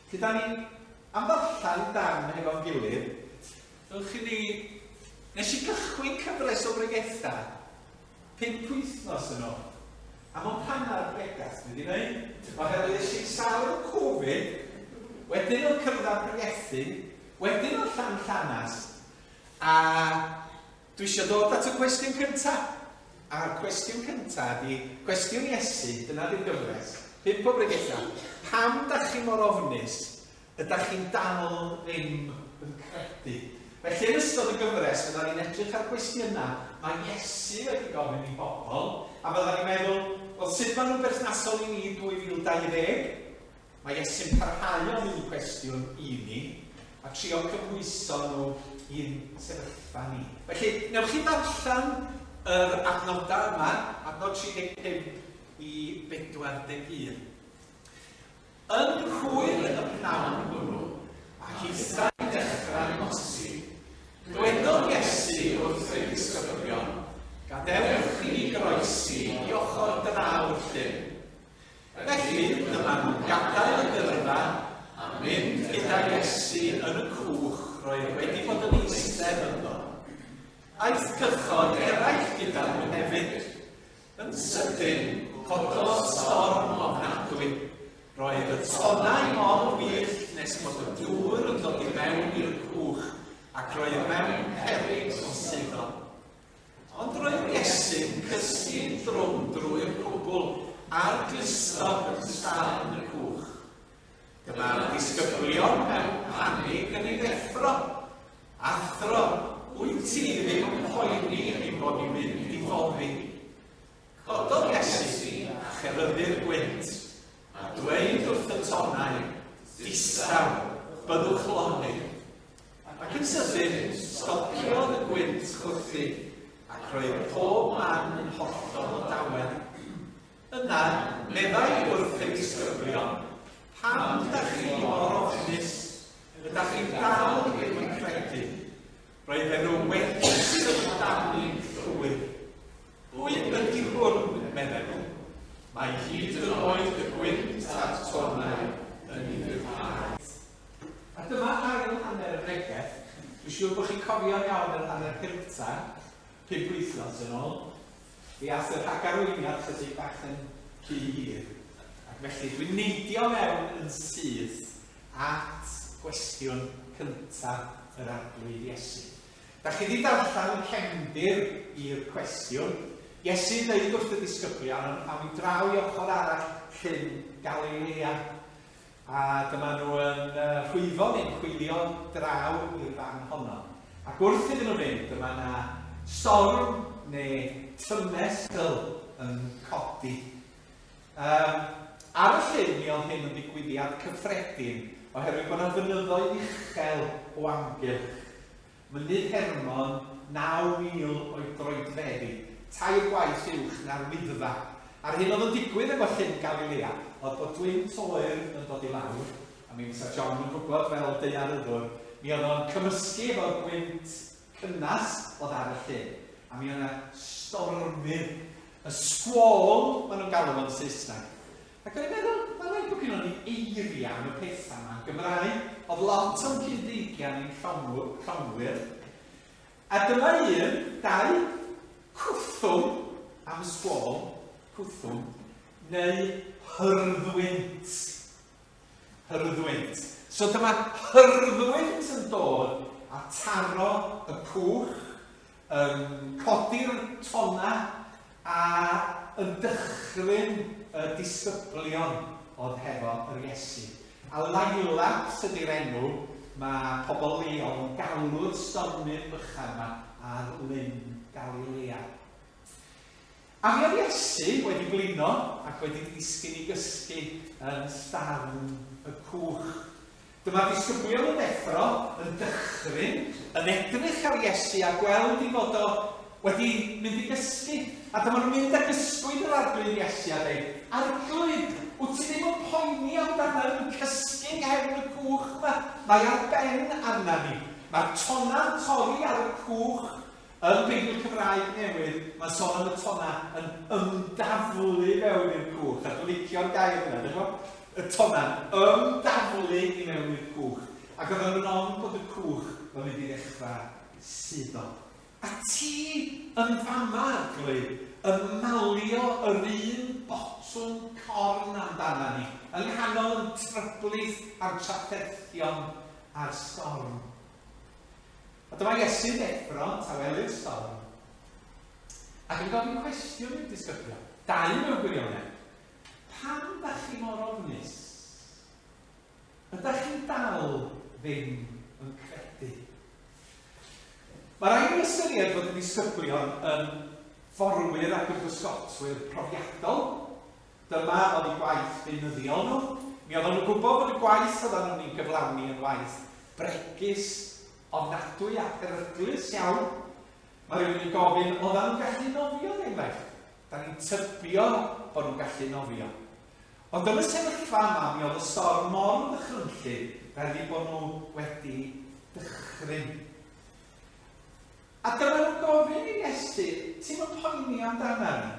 Felly, da ni am ddarllen darn hefo'n gilydd. Ewch i ni... Nes i gychwyn cyfres o bregethau pump wythnos yn ôl. A mewn hanner pregath dwi wedi gwneud, oherwydd es i'n sâl efo Covid, wedyn oedd cyfnod pregethu, wedyn oedd llan llanast, a dwi eisiau dod at y cwestiwn cyntaf. A'r cwestiwn cyntaf ydy, cwestiwn Iesu, dyna di'r gyfres, pump o bregethau, pam da chi mor ofnus Ydach chi'n dal ddim yn credu? Felly yn ystod y gyfres fyddan ni'n edrych ar gwestiynau mae Iesu wedi gofyn i bobl, a fyddan ni'n meddwl, wel sut maen nhw'n berthnasol i ni 2020? Mae Iesu'n parhau ofyn y cwestiwn i ni, a trio cymhwyso nhw i'n sefyllfa ni. Felly, newch chi ddarllen yr adnodau yma, adnod 35 i 41. Yn hwyr y pnawn hwnnw, a hithau'n dechrau nosi, dwedodd Iesu wrth ei ddisgyblion, Gadewch i ni groesi i ochr draw'r llyn. Felly, dyma nhw'n gadael y dyrfa a mynd gyda Iesu yn y cwch roedd wedi bod yn eistedd ynddo. Aeth cychod eraill gyda nhw hefyd. Yn sydyn, cododd storm ofnadwy. Roedd y tonnau mor wyllt nes bod y dŵr yn dod i mewn i'r cwch, ac roedd mewn peryg o suddo. Ond roedd Iesu'n cysgu'n drwm drwy'r cwbl ar glustog yn staln y cwch. Dyma'r disgyblion mewn panig yn ei ddeffro. Athro, wyt ti ddim yn poeni ein bod ni'n mynd i foddi? Cododd Iesu a cheryddu'r gwynt, a dweud wrth y tonnau, Distaw, byddwch lonydd. Ac yn sydyn, stopiodd y gwynt chwythu, ac roedd pob man yn hollol dawel. Yna, meddai wrth ei ddisgyblion, Pam ydach chi mor ofnus? Ydach chi'n dal ddim yn credu? Roedden nhw wedi syfrdanu'n llwyr. Pwy ydy hwn? medden nhw. Mae hyd yn oed y gwynt a'r tonnau yn ufuddhau. A dyma ail hanner y bregeth. Dwi'n siŵr bod chi'n cofio'n iawn yr hanner cynta, pump wythnos yn ôl. Mi ath y rhagarweiniad chydig bach yn rhy hir, ac felly dwi'n neidio mewn yn syth at gwestiwn cyntaf yr Arglwydd Iesu. Da chi wedi darllen y cefndir i'r cwestiwn. Iesu'n dweud wrth y disgyblion, awn ni draw i ochr arall Llyn Galilea. A dyma nhw yn rhwyfo neu'n hwylio draw i'r fan honno. Ac wrth iddyn nhw fynd, dyma 'na storm neu tymestl yn codi. Um, ar y llyn mi oedd hyn yn ddigwyddiad cyffredin oherwydd bod yna fynyddoedd uchel o amgylch. Mynydd Hermon, 9,000 o'i droedfeddi, tair gwaith uwch na'r Wyddfa. A'r hyn oedd yn digwydd efo Llyn Galilea oedd bod gwynt oer yn dod i lawr, a mi fysa John yn gwybod fel daearyddwr, mi oedd o'n cymysgu efo'r gwynt cynnes oedd ar y llyn, a mi oedd 'na stormydd, y squall maen nhw'n galw fo'n Saesneg. Ac o'n i'n meddwl, mae'n rhaid bod gynnon ni eiriau am y pethau yma yn Gymraeg. Oedd lot o'n cyd-ddeigiau ni'n llongwyr. A dyma un, dau, cwthwm am sgwôl, cwthwm, neu hyrddwynt. Hyrddwynt. So dyma hyrddwynt yn dod a taro y cwch, yn codi'r tonnau a yn dychryn y disgyblion oedd hefo yr Iesu. A Lailaps ydy'r enw mae pobl leol yn galw'r stormydd bychan yma ar Lyn Galilea. A mi oedd Iesu wedi blino ac wedi disgyn i gysgu yn starn y cwch. Dyma'r disgyblion yn deffro, yn dychryn, yn edrych ar Iesu a gweld ei fod o wedi mynd i gysgu. A dyma nhw'n mynd ac ysgwyd yr Arglwydd Iesu a dweud, Arglwydd, wyt ti ddim yn poeni amdana ni'n cysgu yng nghefn y cwch yma? Mae ar ben arna ni. Mae'r tonna'n torri ar y cwch. Yn Beibl Cymraeg Newydd, mae'n sôn am y tonnau yn ymdaflu mewn i'r cwch, a dwi'n licio'r gair yna, dych chi'n gwybod? Y tonna'n ymdaflu i mewn i'r cwch, ac oedden nhw'n ofn bod y cwch yn mynd i ddechrau suddo. A ti yn fama, Arglwydd, yn malio yr un botwm corn amdana ni, yng nghanol yn tryblith a'r trafferthion a'r storm. A dyma Iesu'n deffro, tawelu'r storm, ac yn gofyn cwestiwn i'r disgyblion, dau mewn gwirionedd, Pam dach chi mor ofnus? Ydach chi'n dal ddim yn credu? Mae rhaid i ni ystyried fod y disgyblion yn forwyr ac yn bysgotwyr profiadol. Dyma oedd eu gwaith beunyddiol nhw. Mi oedden nhw'n gwybod bod y gwaith oedden nhw'n ei gyflawni yn waith bregus, ofnadwy a peryglus iawn. Mae rhywun yn gofyn, oedden nhw'n gallu nofio er enghraifft? Da ni'n tybio bod nhw'n gallu nofio. Ond yn y sefyllfa yma, mi oedd y storm mor ddychrynllyd fel eu bod nhw wedi dychryn. A dyma nhw'n gofyn i Iesu, ti'n yn poeni amdana ni?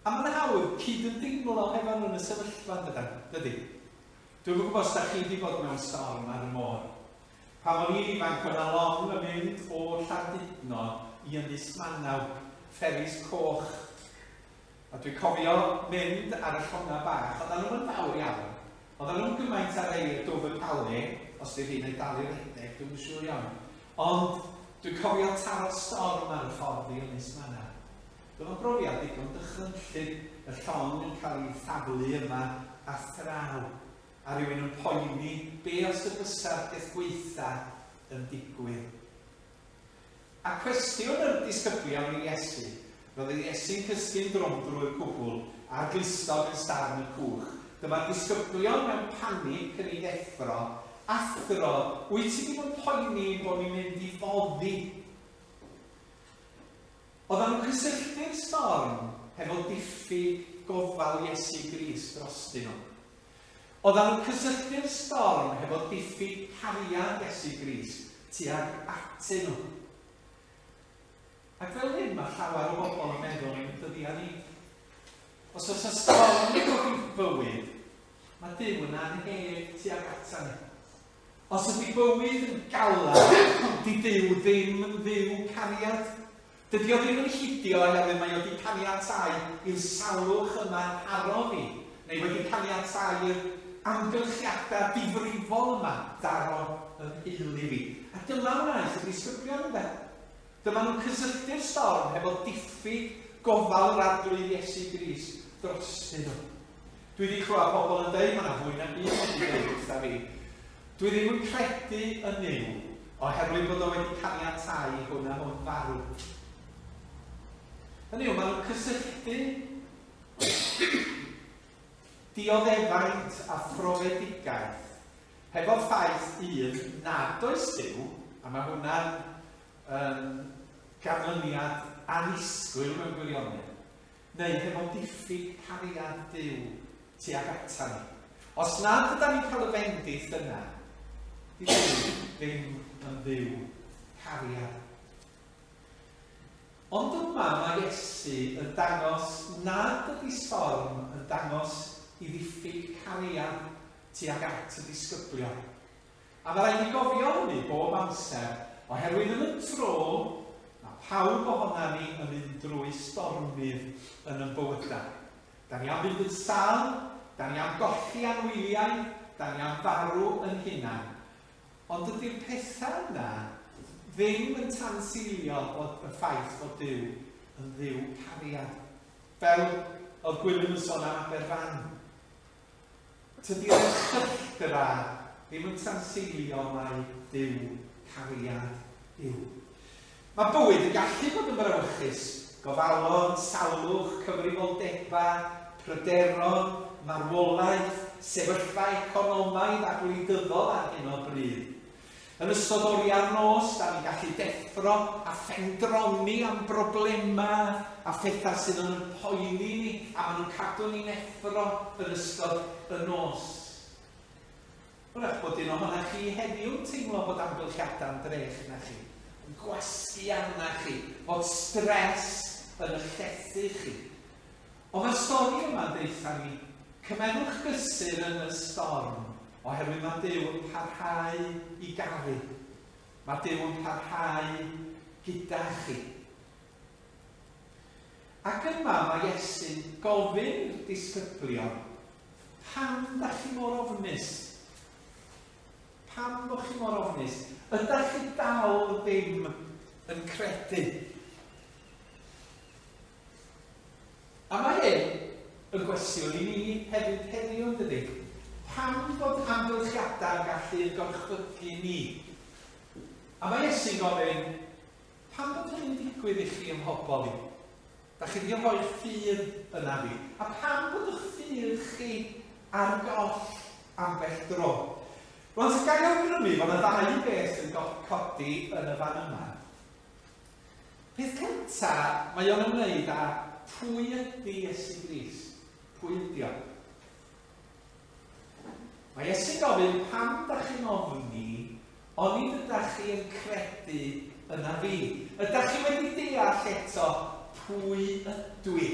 A mae'n hawdd cyd-ymdeimlo hefo nhw yn y sefyllfa, dydan, dydy? Dwi'm yn gwybod os da chi wedi bod mewn storm ar y môr. Pan o'n i'n ifanc oedd 'na long yn mynd o Llandudno i Ynys Manaw, fferis coch. A dwi'n cofio mynd ar y llongau bach, oeddan nhw'm yn fawr iawn. Oeddan nhw'm gymaint â rhei y Dover Calais, os 'di rheina'n dal i redeg, dwi'm yn siŵr iawn. Ond dwi'n cofio taro storm ar y ffordd i Ynys Manaw. Doedd o'n brofiad digon dychrynllyd, y llong yn cael ei thaflu yma a thraw. A rhywun yn poeni be os y bysa'r peth gwaetha yn digwydd. A cwestiwn yr disgyblion i Iesu, roedd yr Iesu'n cysgu'n drwm drwy'r cwbl, a'r glustog yn sarn y cwch. Dyma'r disgyblion mewn panig yn ei ddeffro, Athro, wyt ti ddim yn poeni ein bod ni'n mynd i foddi? Oeddan nhw'n cysylltu'r storm hefo diffyg gofal Iesu Grist drostyn nhw. Oeddan nhw'n cysylltu'r storm hefo diffyg cariad Iesu Grist tuag atyn nhw. Ac fel hyn mae llawer o bobl yn meddwl yn ein dyddiau ni. Os oes y storm yn dod i'ch bywyd, mae Duw yn annheg tuag ata ni. Os ydy bywyd yn galed, 'di Duw ddim yn Dduw cariad. Dydy o ddim yn hidio oherwydd mae o 'di caniatáu i'r salwch yma nharo fi, neu wedi caniatáu i'r amgylchiadau difrifol yma daro 'y nheulu fi. A dyma wnaeth y disgyblion, ynde? Dyma nhw'n cysylltu'r storm hefo diffyg gofal yr Arglwydd Iesu Grist drostyn nhw. Dwi 'di clywed pobl yn deud, mae 'na fwy nag un wedi deud wrtha fi, dwi ddim yn credu yn Nuw oherwydd bod o wedi caniatáu i hwn a hwn farw. Hynny yw, maen nhw'n cysylltu dioddefaint a phrofedigaeth hefo'r ffaith un nad oes Duw, a mae hwnna'n um, ganlyniad annisgwyl mewn gwirionedd, neu hefo diffyg cariad Duw tuag ata ni. Os nad ydan ni'n cael y fendith yna, 'di Duw ddim yn Dduw cariad. Ond yma mae Iesu yn dangos nad ydi storm yn dangos i ddiffyg cariad tuag at y disgyblion. A ma' raid ni gofio hynny bob amser, oherwydd yn y tro, ma' pawb ohona ni yn mynd drwy stormydd yn 'yn bywyda. Da ni am fynd yn sâl, da ni am golli anwyliaid, da ni am farw yn hunan. Ond dydi'r pethau yna ddim yn tanseilio bod y ffaith fod Duw yn Dduw cariad. Fel oedd Gwilym yn sôn am Aberfan. Tydi'r erchylltra ddim yn tanseilio mai Duw cariad yw. Mae bywyd yn gallu bod yn frawychus, gofalon, salwch, cyfrifoldebau, pryderon, marwolaeth, sefyllfa economaidd a gwleidyddol ar hyn o bryd. Yn ystod oriau'r nos, da ni'n gallu deffro a phendroni am broblemau a phethau sydd yn yn poeni ni, a maen nhw'n cadw ni'n effro yn ystod y nos. Hwyrach bod un ohonoch chi heddiw'n teimlo bod amgylchiadau'n drech na chi, yn gwasgu arna chi, bod stres yn eich llethu chi. Ond mae'r stori yma'n deutha ni, cymerwch gysur yn y storm, oherwydd mae Duw yn parhau i garu. Mae Duw yn parhau gyda chi. Ac yma mae Iesu'n gofyn i'r disgyblion, pam da chi mor ofnus? Pam bod chi mor ofnus? Ydych chi dal ddim yn credu? A mae hyn yn gwestiwn i ni hefyd heddiw, yn dydy? Pam bod amgylchiadau'n gallu gorchfygu ni? A mae Iesu'n gofyn, pam bod hynny'n digwydd i chi ym mhobol i? Da chi wedi rhoi'ch ffydd yna fi. A pam bod eich ffydd chi ar goll ambell dro? Rwan, sy'n gael awgrymu fod yna ddau beth yn codi yn y fan yma. Peth cynta, mae o'n ymwneud â pwy ydy Iesu Grist. Pwy ydy o? Mae Iesu'n gofyn, pam da chi'n ofni, onid ydych chi yn credu yna fi? Ydych chi wedi deall eto pwy ydw i?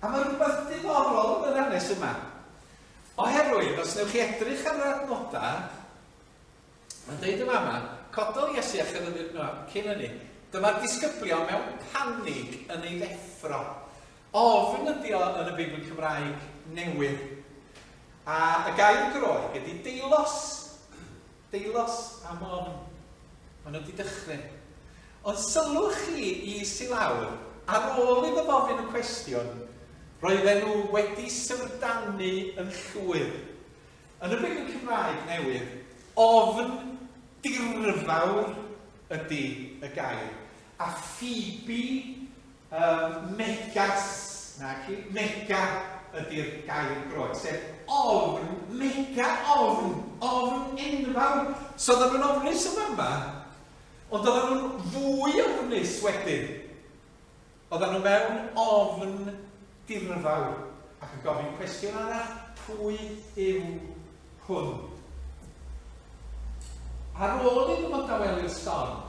A mae rhywbeth diddorol yn yr hanes yma. Oherwydd, os newch chi edrych ar yr adnodau, Mae'n deud yn fama, cododd Iesu a cheryddi'r no, cyn hynny, dyma'r disgyblion mewn panig yn ei ddeffro. Ofn ydi o yn y Beibl Cymraeg newydd. A y gair Groeg ydy deilos. Deilos am ofn. Maen nhw wedi dychryn. Ond sylwch chi i si lawr, ar ôl iddo fo ofyn y cwestiwn, roedden nhw wedi syfrdanu yn llwyr. Yn y Beibl Cymraeg Newydd, ofn dirfawr ydy y gair. A Phoebe, um, megas, naci, mega ydy'r gair Groeg, sef ofn, mega ofn, ofn enfawr. So oedden nhw'n ofnus yn fama, ond oedden nhw'n fwy ofnus wedyn. Oedden nhw mewn ofn dirfawr ac yn gofyn cwestiwn arall, pwy yw hwn? Ar ôl iddo fo dawelu'r storm,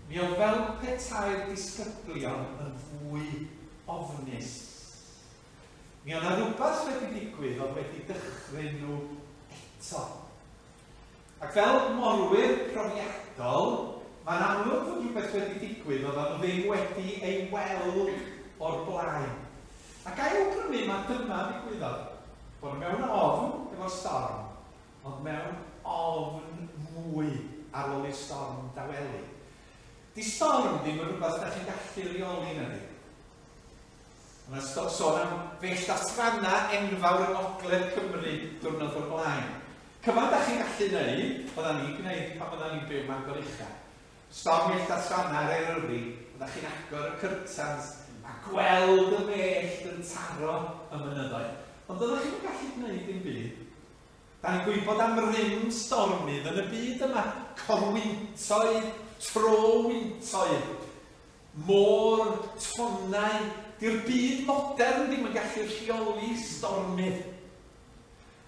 mi oedd fel petai'r disgyblion yn fwy ofnus. Mi oedd 'na rywbeth wedi digwydd oedd wedi dychryn nhw eto. Ac fel morwyr profiadol, mae'n amlwg fod rhywbeth wedi digwydd oedden nhw ddim wedi ei weld o'r blaen. A ga i awgrymu mai dyma ddigwyddodd, bod nhw mewn ofn efo'r storm, ond mewn ofn mwy ar ôl i'r storm dawelu. Di storm ddim yn rhywbeth da chi'n gallu reoli, nadi? Mae yna sôn am fellt a thrannau enfawr yng ngogledd Cymru diwrnod o'r blaen. Cyfan da chi'n gallu wneud, oeddan ni'n gwneud pan oeddan ni'n byw Mangor Ucha. Storm mellt a thrannau ar Eryri, oedda chi'n agor y cyrtans a gweld y mellt yn taro y mynyddoedd. Ond oeddech chi'm yn gallu gwneud dim byd. Da ni'n gwybod am rym stormydd yn y byd yma, corwyntoedd, tro-wyntoedd. Môr, tonnau, 'di'r byd modern ddim yn gallu rheoli stormydd.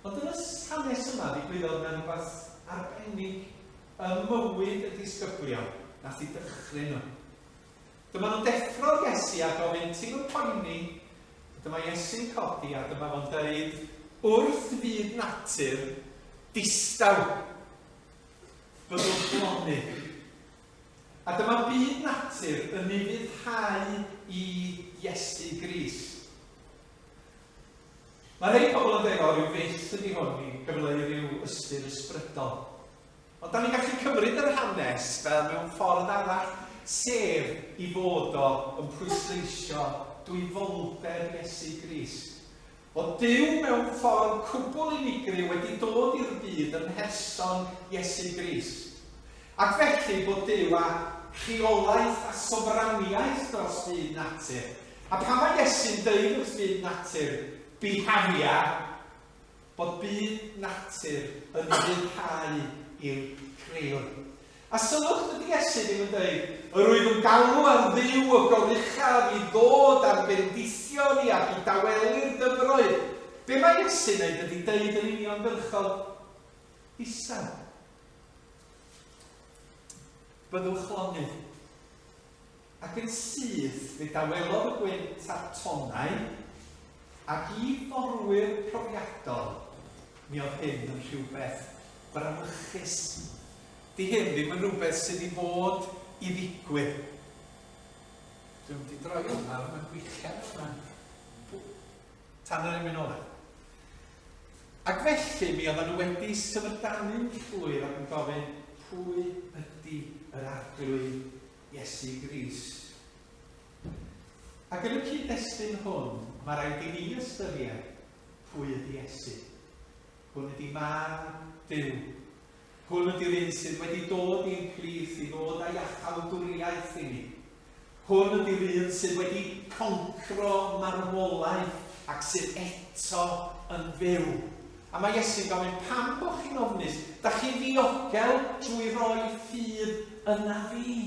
Ond yn y hanes yma ddigwyddodd mewn rhywbeth arbennig ym mywyd y disgyblion nath i dychryn nhw. Dyma nhw'n deffro'r Iesu a gofyn, ti'm yn poeni? A dyma Iesu'n codi a dyma fo'n deud, wrth fyd natur, distaw, byddwch lonydd. A dyma byd natur yn ufuddhau i Iesu Grist. Mae rhai pobl yn dweud, o, rhyw fyth ydy hwn i gyfleu rhyw ystyr ysbrydol. Ond da ni'n gallu cymryd yr hanes fel mewn ffordd arall, sef i fod o yn pwysleisio dwyfoldeb Iesu Grist. Bod Duw mewn ffordd cwbl unigryw wedi dod i'r byd ym mherson Iesu Grist. Ac felly bod Duw â rheolaeth a sofraniaeth dros fyd natur. A pan mae Iesu'n deud wrth fyd natur, Bihafia, bod byd natur yn ufuddhau i'r Crëwr. A sylwch, dydy Iesu ddim yn dweud, Yr wyf yn galw ar Dduw y Goruchaf i ddod a'n bendithio ni ac i dawelu'r dyfroedd. Be mae Iesu'n wneud ydy deud yn uniongyrchol, Isel. Byddwch lonydd. Ac yn syth, fe dawelodd y gwynt a'r tonnau. Ac i forwyr profiadol, mi oedd hyn yn rhywbeth brawychus. Di hyn ddim yn rhywbeth sydd i fod i ddigwydd. Dwi'n mynd i droi hwnna, mae'n gwichian yma. Tan yr emyn olaf. Ac felly mi oedden nhw wedi syfrdanu'n llwyr ac yn gofyn, pwy ydy yr Arglwydd Iesu Grist? Ac yn y cyd-destun hwn, mae rhaid i ni ystyried pwy ydy Iesu. Hwn ydy Mab Duw. Hwn ydy'r un sydd wedi dod i'n plith i ddod â iachawdwriaeth i ni. Hwn ydy'r un sydd wedi concro marwolaeth ac sydd eto yn fyw. A mae Iesu'n gofyn, pam bod chi'n ofnus? Da chi'n ddiogel drwy roi ffydd yna fi.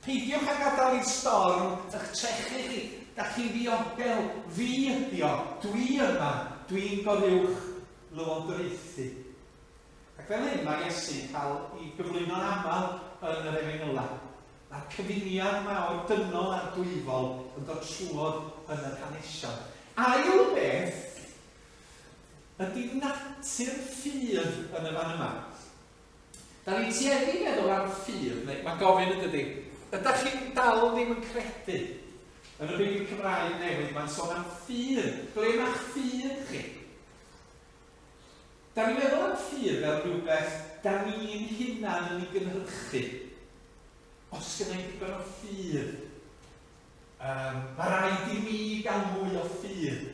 Peidiwch â gadael i'r storm eich trechu chi. Da chi'n ddiogel. Fi ydi o. Dwi yma. Dwi'n goruwch lywodraethu. Ac fel hyn mae Iesu'n cael ei gyflwyno'n aml yn yr Efengylau. Mae'r cyfuniad 'ma o'r dynol a'r dwyfol yn dod trwodd yn yr hanesion. Ail beth ydy natur ffydd yn y fan yma. Da ni'n tueddu i feddwl am ffydd, neu mae gofyn yn dydy, ydych chi'n dal ddim yn credu? Yn y Beibl Cymraeg newydd mae'n sôn am ffydd. Ble mae'ch ffydd chi? Da ni'n meddwl am ffydd fel rhywbeth da ni'n hunan yn ei gynhyrchu. Os gynna i ddigon o ffydd, um, mae rhaid i mi gael mwy o ffydd.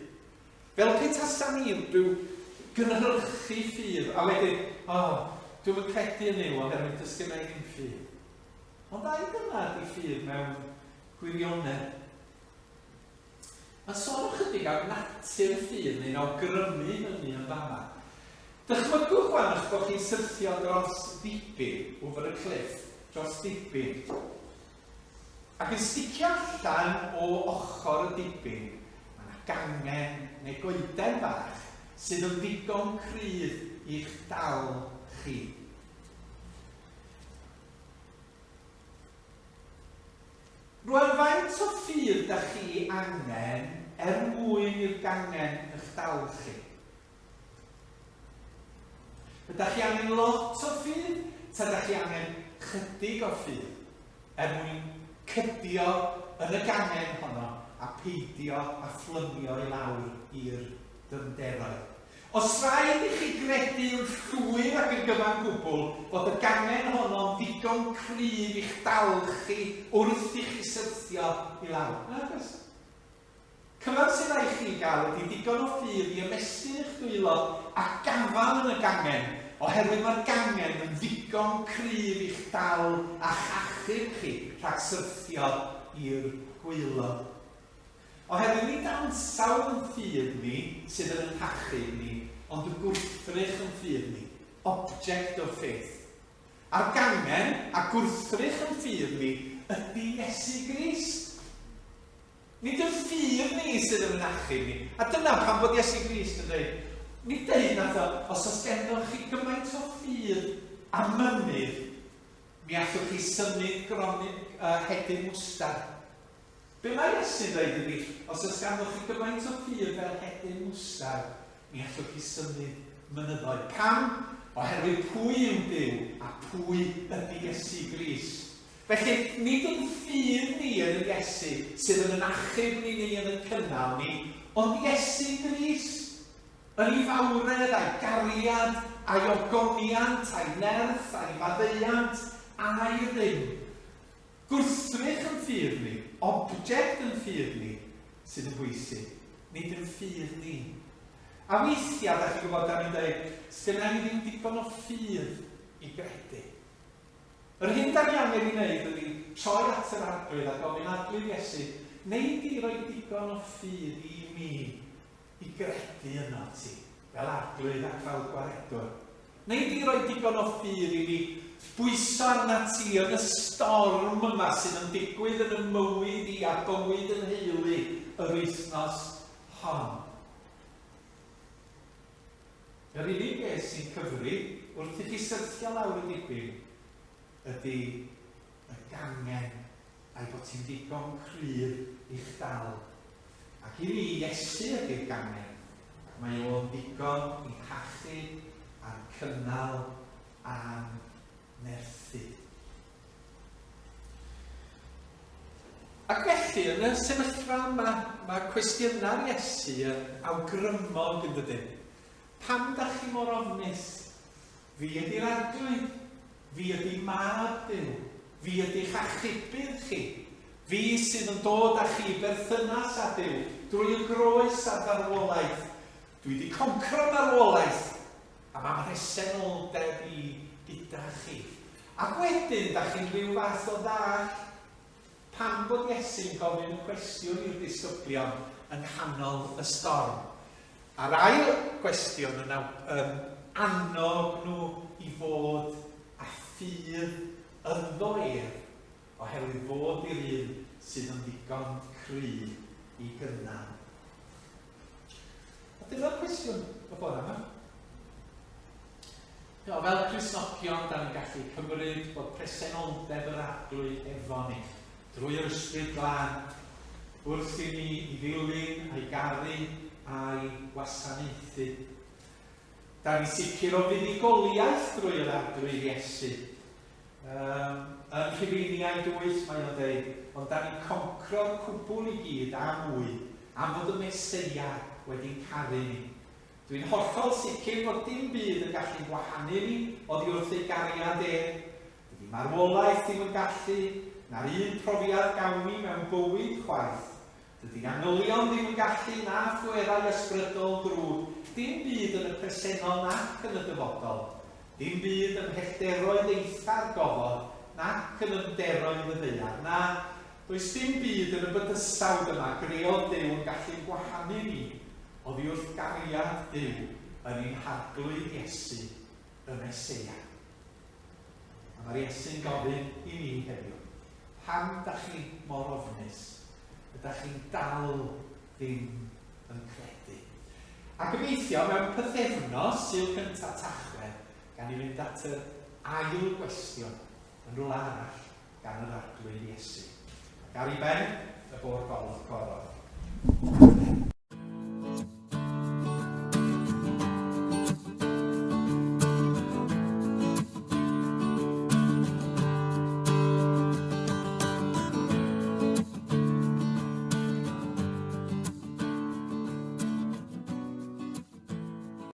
Fel pe tasa ni rhyw gynhyrchu ffydd, a wedyn, o, oh, dwi'm yn credu yn Nuw oherwydd does gynna i ddim ffydd. Ond ai dyna ydy ffydd mewn gwirionedd? Mae'n sôn ychydig am natur ffydd neu'n awgrymu hynny yn fama. Dychmygwch wan eich bod chi'n syrthio dros ddibyn, over a cliff, dros ddibyn, ac yn sticio allan o ochr y dibyn, mae yna gangen neu goeden fach sydd yn ddigon cryf i'ch dal chi. Rwan, faint o ffydd da chi angen er mwyn i'r gangen ych dal chi? Ydach chi angen lot o ffydd, ta da chi angen chydig o ffydd er mwyn cydio yn y gangen honno a peidio â phlymio i lawr i'r dyfnderoedd? Os rhaid i chi gredu yn llwyr ac yn gyfan gwbl fod y gangen honno'n ddigon cryf i'ch dal chi wrth i chi syrthio i lawr. Nag oes. Cyfan sydd raid chi gael ydy digon o ffydd i ymestyn eich dwylo a gafael yn y gangen, oherwydd mae'r gangen yn ddigon cryf i'ch dal a'ch achub chi rhag syrthio i'r gwaelod. Oherwydd nid ansawdd yn ffydd ni sydd yn ein hachub ni, ond y gwrthrych yn ffydd ni, object of faith. A'r gangen a gwrthrych yn ffydd ni ydy Iesu Grist. Nid yn ffydd ni sydd yn ein achub ni. A dyna pam bod Iesu Grist yn dweud, nid deud nath o, os oes genddoch chi gymaint o ffydd a mynydd, mi allwch chi symud gronyn, hedyn mwstard. Be mae Iesu'n dweud ydi, os oes ganddoch chi gymaint o ffydd fel hedyn mwstard, mi allwch chi symud mynyddoedd. Pam? Oherwydd pwy yw Duw a pwy ydi Iesu Grist. Felly, nid ein ffydd ni yn yr Iesu sydd yn yn achub ni neu yn yn cynnal ni, ond Iesu Grist. Yn ei fawredd a'i gariad, a'i ogoniant, a'i nerth, a'i faddeuant, a'i rym. Gwrthrych yn ffydd ni, object yn ffydd ni, sydd yn bwysig, nid yn ffydd ni. A weithiau, da chi'n gwybod, da ni'n dweud, sgynna i ddim digon o ffydd i gredu. Yr hyn da ni angen i wneud ydy troi at yr Arglwydd a gofyn, Arglwydd Iesu, wnei di roi digon o ffydd i mi i gredu ynot ti, fel Arglwydd ac fel Gwaredwr. Wnei di roi digon o ffydd i mi bwyso arnat ti yn y storm yma sydd yn digwydd yn y mywyd i a bywyd yn nheulu yr wythnos hon? Yr unig beth sy'n cyfri wrth i chi syrthio lawr y dibyn ydy y gangen a'i bod ti'n ddigon cryf i'ch dal. Ac i ni, Iesu ydy'r gangen, ac mae o'n ddigon i'n hachub a'n cynnal a'n nerthu. Ac felly, yn y sefyllfa yma, mae cwestiynau'r Iesu yn awgrymog yn dydyn. Pam da chi mor ofnus? Fi ydy'r Arglwydd. Fi ydy Mab Duw. Fi ydy'ch achubydd chi. Fi sydd yn dod â chi i berthynas â Duw drwy y groes a'r farwolaeth. Dwi wedi concro marwolaeth, a mae mhresenoldeb i gyda chi. Ac wedyn, da chi'n rhyw fath o ddall pam bod Iesu'n gofyn y cwestiwn i'r disgyblion yng nghanol y storm. A'r ail gwestiwn yn, yn annog nhw i fod â ffydd ynddo ef, oherwydd fod i'r un sydd yn ddigon cry i gynnal. A dyna'r cwestiwn y bore yma. O, fel Cristnogion, da ni'n gallu cymryd bod presenoldeb yr Arglwydd efo ni, drwy yr Ysbryd Glân, wrth i ni i ddilyn a'i garu a'i gwasanaethu. Da ni'n sicr o fuddugoliaeth drwy yr Arglwydd Iesu. Um, yn Rhufeiniaid 8 mae o'n dweud, ond da ni'n concro'r cwbl i gyd a mwy, am fod y Meseia wedi'n caru ni. Dwi'n hollol sicr fod dim byd yn gallu'n gwahanu ni oddi wrth ei gariad e. Dydy marwolaeth ddim yn gallu, na'r un profiad gawn ni mewn bywyd chwaith. Dydy angylion ddim yn gallu, na phwerau ysbrydol drwg, dim byd yn y presennol nac yn y dyfodol. Dim byd ym mhellteroedd eitha'r gofod nac yn nyfnderoedd y ddaear. Na, does dim byd yn y bydysawd yma greodd Duw yn gallu'n gwahanu ni oddi wrth gariad Duw yn ein Harglwydd Iesu, y Meseia. A mae'r Iesu'n gofyn i ni heddiw, pam da chi mor ofnus? Ydych chi'n dal ddim yn credu? A gobeithio mewn pythefnos, Sul cyntaf Tachwedd, gan i fynd at yr ail gwestiwn yn rhywle arall gan yr Arglwydd Iesu. Ac ar ei ben, y bôr gorau.